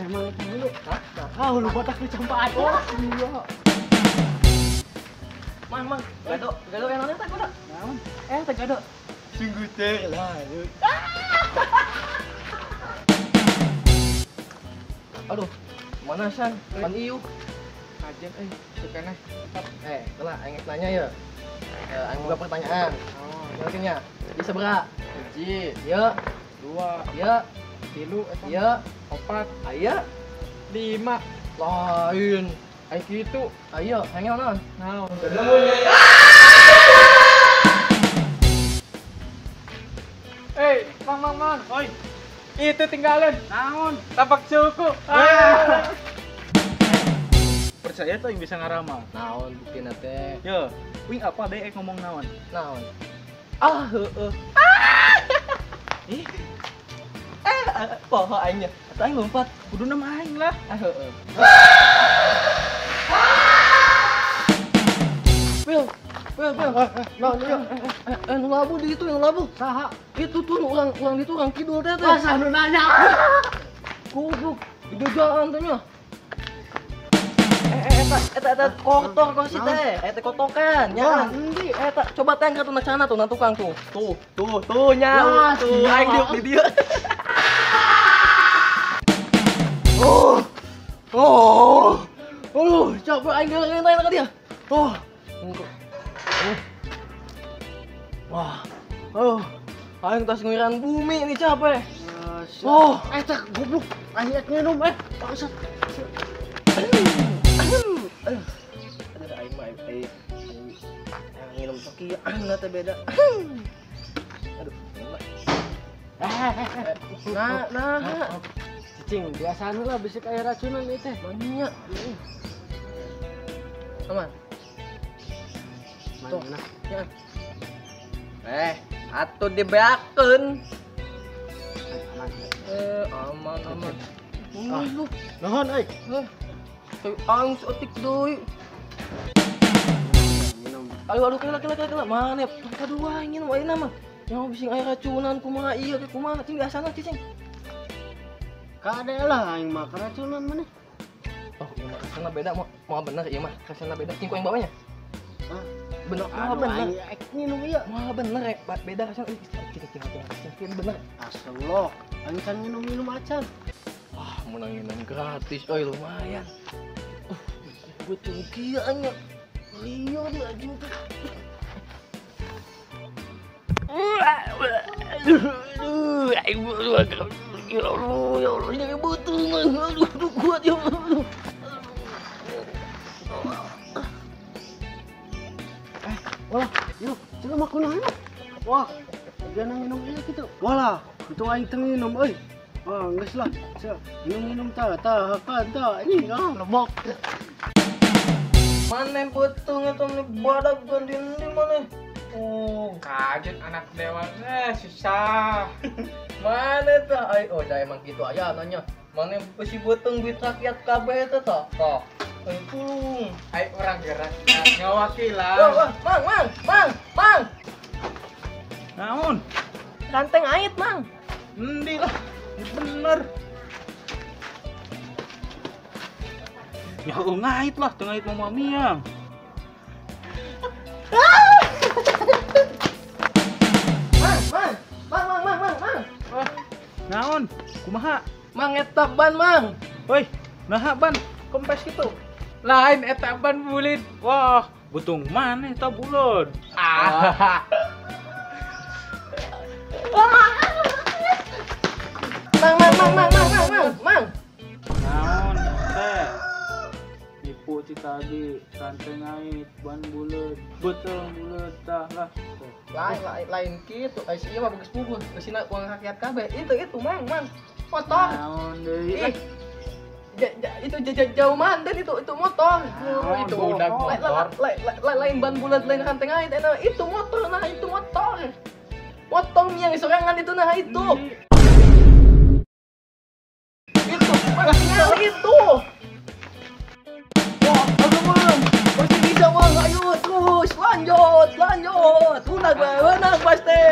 Mang eta dulu. Hah? Ah, hulu botak dicompaan. Oh, iya. Mang, mang, gado, gado yang mana teh gado? Naon? Eh, teh gado. Sungguh terlalu. Aduh, mana san? Pan ieu. Kajen euy, sukana. Eh, telah aing nanya ya. Aing buka pertanyaan. Oh, ngerti nya? Ieu sabaraha? 1, ieu 2, ieu 3, eta ieu 4, aya 5. Lain. Ai kitu. Ayo, hayang naon? Naon? Eh, mang mang mang. Oi, itu tinggalin. Naon? Tapak suku. Ah. Percaya tuh yang bisa ngaramal. Naon buktina teh? Yo, wing apa deh ngomong naon? Naon? Ah, heeh. Ih. Poho aingnya. Atuh aing lompat. Kudu nama aing lah. Ah, heeh. Wil, Wil, Wil. Naon ieu? Nu labu di itu yang labu. Saha? Itu tuh nu urang ditu urang kidul teh teh. Ah, saha nu nanya? Goblok, dibejaan teh nya. Eta eta kotor kok sih teh. Eta kotokan nya. Endi? Eta coba teh angkat na cana tuh na tukang tuh. Tuh, tuh, tuh nya. Tuh aing diuk di dieu. Oh. Oh. Oh, capek aing geuleuh ka dia. Oh. Wah. Oh. Aing tas ngiran bumi ini capek. Oh, eta goblok. Aing ek nginum bangsat. Aduh, aing mah aing nginum sok ieu teh beda. Aduh, nah, nah. Cicing, biasana lah bisi aya racunan ieu teh. Banyak. Aman. Tuh, ya. Atuh dibeakeun. Aman. Aman, aman. Ah, naon euy? Aing seetik deui. Aduh, aduh, kela, kela, kela, kela. Mana? Kadua ingin ayeuna mah. Nyawa bising aya racunan kumaha ieu ke kumaha cing biasana cicing. Kade lah aing mah keracunan maneh. Oh, ieu mah kasana beda moal bener ieu mah kasana beda cing ku aing bawanya. Hah? Bener, moal bener. Aing ek nginum ieu. Moal bener ya, beda kasana. Cing cing cing cing bener. Astagfirullah, aing can nginum-nginum acan. Wah, menang nginum gratis euy lumayan. Betul kieu nya. Iya dia anjing tuh. Aduh, aing ya Allah, ya Allah, ini betul aduh, kuat ya Allah. Walah, yuk, coba mah kunaon? Wah, jangan minum ieu kitu. Walah, itu aing teu nginum euy. Wah, geus lah. Minum-minum tah, tah, kan tah. Ini ah, lebok. Mana betul eta meni badak gandin di mana? Oh, kajen anak dewa susah. Mana tah? Ai, oh, dah emang gitu aya nanya. Mana besi beuteung duit rakyat kabeh eta tah? Tah. Ayo tulung. Ai urang gerak ngawakilan. Wah, wah, mang, mang, mang, mang. Naon? Ranteng ait, mang. Endi lah. Bener. Ya ngait lah, teu ngait mama miang. Mang, mang, mang, mang, mang, mang, mang. Wah, naon? Kumaha? Mang eta ban, mang. Woi, naha ban kempes gitu. Lain eta ban bulit. Wah, butung mana eta buleud? Ah. Mang, mang, mang, mang, mang, mang, mang, mang. Naon teh? Nipu ti tadi, rantai ngait, ban buleud, beuteung buleud tah lah. Lain, lain, lain kitu. Ai si ieu mah geus puguh, geusina uang rakyat kabeh. Itu mang, mang. Motor. Naon deui? Ih. Itu jauh mandan itu motor. Oh, itu udah motor. Lain ban bulat, lain rantai ngait, itu motor nah, itu motor. Potong yang sorangan itu nah itu. Itu itu. Wah, aduh bang, pasti bisa bang. Ayo terus lanjut, lanjut. Menang, menang pasti.